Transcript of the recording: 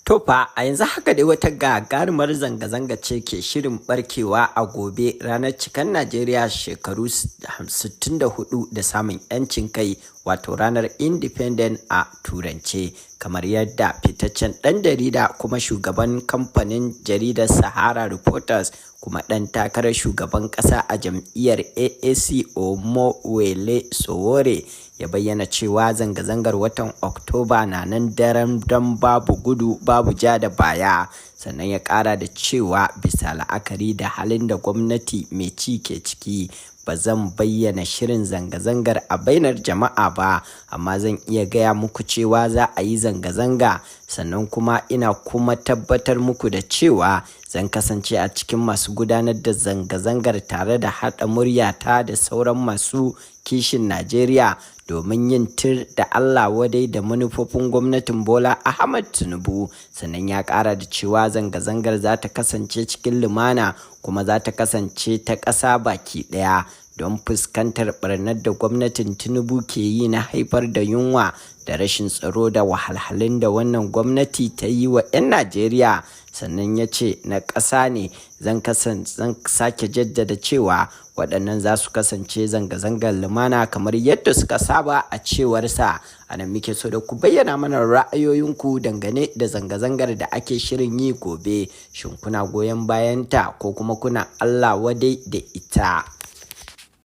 To fa, a yanzu haka dai wata gagarumar zanga-zanga ce ke shirin barkewa a gobe, ranar cikar Najeriya shekaru 64 da samun 'yancin kai, wato ranar Independence a Turance. Kamar yadda fitaccen ɗan jarida kuma shugaban kamfanin jaridar Sahara Reporters kuma ɗan takarar shugaban ƙasa a jam'iyyar AAC, Omoyele Sowore, ya bayyana cewa zanga-zangar watan Oktoba na nan daram don babu gudu babu ja da baya. Sannan ya ƙara da cewa, bisa la'akari da halin da gwamnati mai ci ke ciki, ba zan bayyana shirin zanga-zangar a bainar jama'a ba, amma zan iya gaya muku cewa za a yi zanga-zanga. Sannan kuma ina kuma tabbatar muku da cewa zan kasance a cikin masu gudanar da zanga-zangar tare da haɗa muryata da sauran masu kishin Najeriya domin yin tir da Allah wadai da manufofin gwamnatin Bola Ahmad Tinubu. Sannan ya ƙara da cewa zanga-zangar za ta kasance cikin lumana kuma za ta kasance ta ƙasa baki ɗaya don fuskantar ɓarnar da gwamnatin Tinubu ke yi na haifar da yunwa da rashin tsaro da wahalhalun da wannan gwamnati ta yi wa 'yan Najeriya. Sannan ya ce na ƙasa ne. Zan sake jaddada cewa waɗannan za su kasance zanga-zangar lumana kamar yadda suka saba, a cewarsa. A nan muke so da ku bayyana mana ra'ayoyinku dangane da zanga-zangar da ake shirin yi gobe. Shin kuna goyon bayanta ko kuma kuna Allah wadai da ita?